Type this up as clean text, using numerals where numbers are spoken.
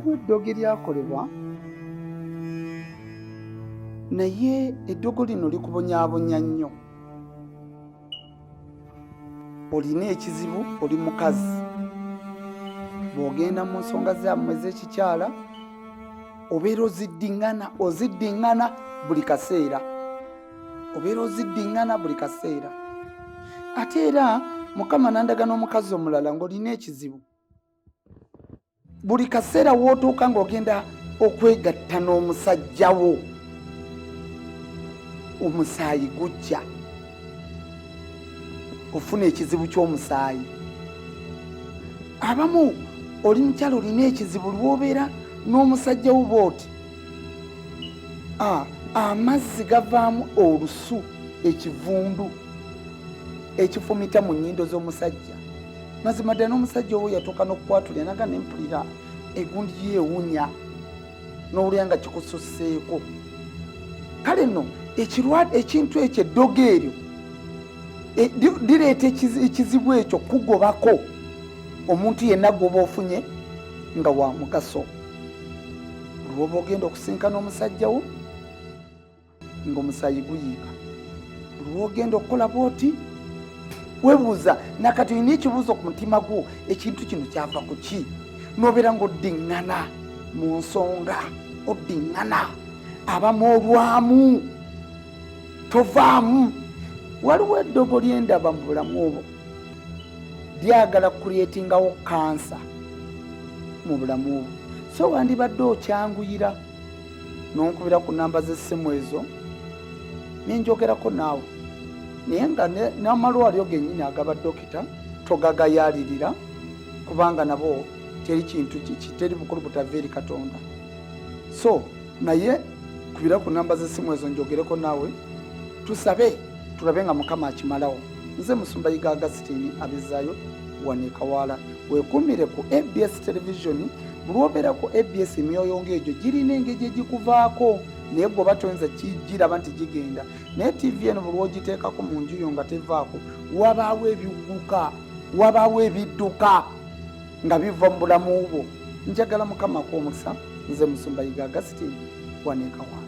Waliwo eddogo eryakolebwa, naye eddogo lino likubonyaabonya nnyo. Olina ekizibu, oli mukazi, bw'ogenda mu nsonga zammwe ez'ekikyala obeera oziddiŋŋana, oziddiŋŋana buli kaseera, obeera oziddiŋŋana buli kaseera. Ate era Mukama nandaga n'omukazi omulala ng'olina ekizibu, buli kaseera w'otuuka ng'ogenda okwegatta n'omusajja wo omusaayi gujja, ofuna ekizibu ky'omusaayi. Abamu oli mukyala olina ekizibu lw'obeera n'omusajja wo bw'oti, amazzi gavaamu olusu, ekivundu ekifumita mu nnyindo z'omusajja. Mazima ddala n'omusajja owo yatuuka n'okukwatulira naga nempulira egundi yeewunya n'owulira nga kikususseeko. Kale nno ekintu ekyo, eddogo eryo lireeta ekizibu ekyo kugobako omuntu yenna gwoba ofunye nga wa mugaso. Lwoba ogenda okusinkana omusajja wo ng'omusaayi guyiika, lwogenda okukola bwoti webuuza nakati olina ekibuuzo ku mutima gwo, ekintu kino kyava ku ki? Nobeera ng'oddiŋŋana mu nsonga, oddiŋŋana abamu olwamu tovaamu. Waliwo eddogo lyendaba mu bulamu obwo lyagala kukulyetingawo kansa mu bulamu obwo, so wandibadde okyanguyira nonkubira ku namba z'essimu ezo nenjogerako naawe. Naye nga n'amalwaliro gennyini agaba dokita togagayaalirira, kubanga nabo teri kintu, teri bukulu butava eri Katonda. So naye kubira ku namba z'essimu ezo njogereko naawe, tusabe tulabe nga Mukama akimalawo. Nze Musumba Yiga Augustine abizaayo wano e Kawaala. Weekuumire ku ABS Television. Buli lwobeera ku ABS emyoyo ng'egyo girina engeri egikuvaako, naye gwe oba toyinza kigiraba nti gigenda. Naye TV eno buli lwogiteekako mu nju yo nga tevaako, wabaawo ebigguka, wabaawo ebidduka nga biva mu bulamu bwo. Njagala Mukama akuwe omukisa. Nze Musumba Yiga Augustine wano e Kawaala.